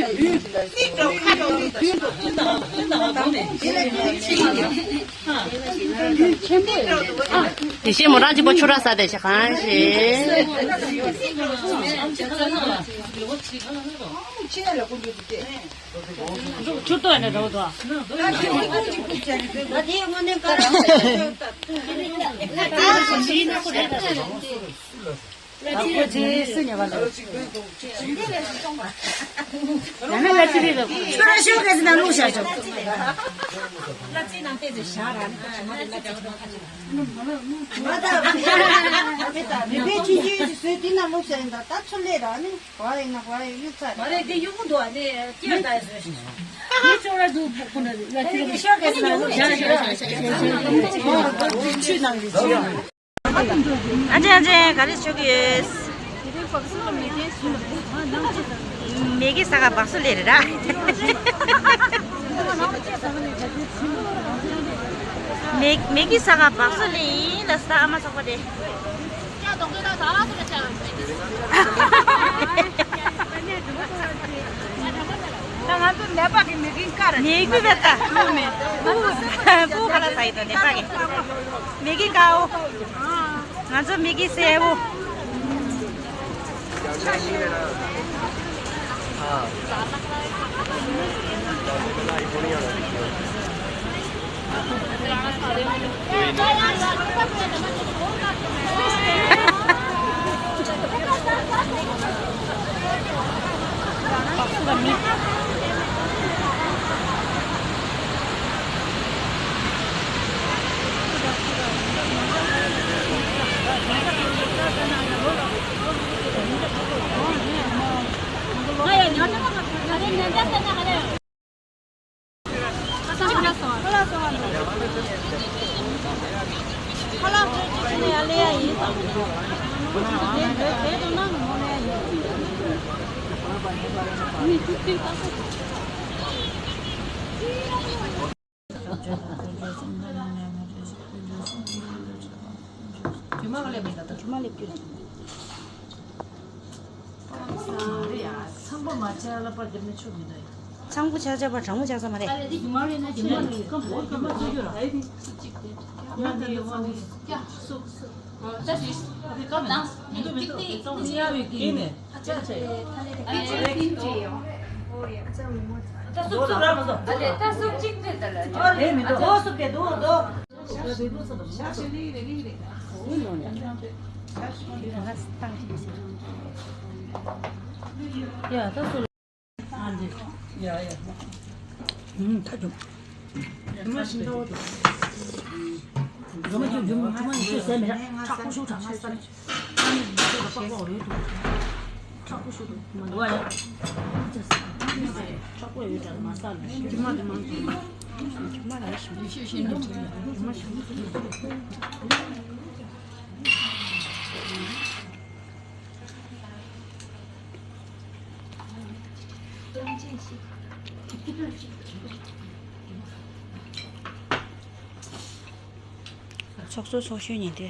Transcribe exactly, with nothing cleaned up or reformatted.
དེ་བཞིན་མོ་རང་གཅིག་པོ་ཆུ་ར་ས་དེ་ཞིག་གང་ཞིག་ཆུ་ཏོག་ནས་རོ་ཏོ། ཨ་དེ་དངོས་གནས་དཀར་རང་། ཨ་ཁོ་ཅི་སུ་ཉེ་བ་ལ། ཡང་ན་ལ་ཅི་རེད་ལ། ཁྱོད་རང་ཤོག་ག་ཟི་ན་ལུག་བཞག་ཆོག་ལ་ཅི་ནང་ཏེ་ཟི་ཤ་ར་ནི་ཁ་ཆུ་མ་དེ་ལ་ཅི་ར་ཁ་ཆུ། མ་ད་མི་པའི་ཁྱི་ཁྱི་ཟོས་དེ་ན་ལུག་བཞག་ཡིན་ད་ད་ཚུར་ལས་ར་ནི་གོ་ཡིན་ན་གོ་ཡིན་ནི་ཚ་མ་རེད་དེ་ཡུ་གུ་འདུག་ཨ་ནི་སྐྱེར་ད་ཟོས་ཤི། ནི་ཅོ་ར་དུ་ཁུ་ན་ལ་ཅི་ར་ཤོག་ག་ཟི་ན་ལུག་བཞག་ཆོག་ཆུ་ནང་གི་ཆུ། ཨ་ཅེ་ཨ་ཅེ་ག་རེ་ཆོག་གི་ཡོད། མེ་གི་ས་ག་བག་སུ་ལེ་རེད་ར། མེ་མེ་གི་ས་ག་བག་སུ་ལེ་ཡིན་ལ་ས་ཨ་མ་ཚོགས་པ་དེ། ད་ང་ཚོ་ནད་པ་གི་མི་རིང་དཀར་ནད་ཀུན་པས་ད་སྤུ་མེད་སྤུ་སྤུ་ཁ་ལག་ཟ་ཡི་དོ་ནད་པ་གི་མི་གི་དཀར་པོ། ང་ཚོ་མི་གི་སེར་པོ། ཚང་པོ་མ་བྱས་ལ་པར་འདེབས་ན་ཆོག་མི་འདུག་ཚང་པོ་ཆག་ཆག་པ་གྲང་མོ་ཆག་ས་མ་རེད། ཡ་ད་སུ། ཡ་ཡ། ད་ཅུང་། ཇོ་མོ་ཇོ་མོ་ཇོ་མོ་ཇོ་མོ་ཇོ་ཟེར་མི་ར་ཁྲག་ཁུ་ཤུ་གྲང་ས་ར། ཁྲག་ཁུ་ཤུ་དུ་མ་འདུག་ཡ། ཁྲག་པོ་ཡོད་གྲང་མ་ས་ལ། ཇོ་མོ་ཇོ་མོ་ཇོ་མོ་ར་ཤི་ཤི་ཤི་འདུག་ཇོ་མོ་ཤི། ཚོགས་གཙོ་ཚོགས་གཞོན་ཉིན་དེ།